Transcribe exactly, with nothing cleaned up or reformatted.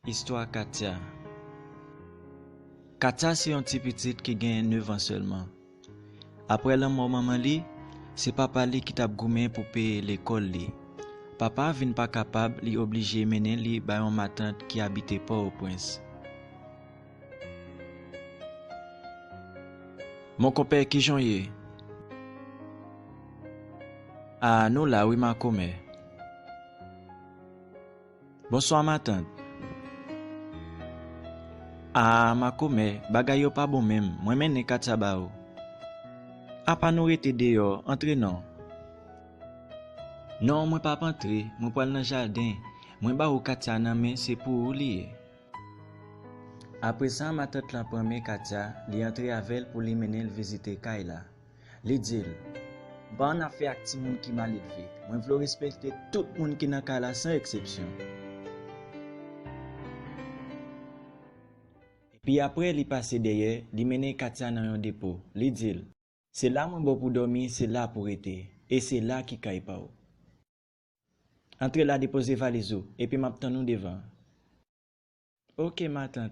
Istwa Katya. Katya se yon ti pitit ki gen nèf an sèlman. Apre lanmò manman li, se papa li ki t ap goumen pou peye lekòl li. Papa vin pa kapab, li oblije mennen li bay yon matant ki abite Pòtoprens. Mon konpè, kijan w ye? A, nou la wi, makomè. Bonswa, matant. A, makomè, bagay yo pa bon menm. Mwen mennen Katya ba ou. Apa nou rete deyò, antre non. Non, mwen p ap antre, mwen pral nan jaden. Mwen ba ou Katya nan men, se pou ou li ye. Apre sa, matant lan pran men Katya, li antre avè l pou li mennen l vizite kay la. Li di l, "M pa annafè ak timoun ki maledve. Mwen vle w respekte tout moun ki nan kay la san eksepsyon." Epi apre, li pase dèyè, li mennen Katya nan yon depo. Li di l, "Se la mwen ba w pou dòmi, se la pou rete, e se la ki kay pa w. Antre la, depoze valiz ou, epi m ap tann ou devan." "Oke, matant."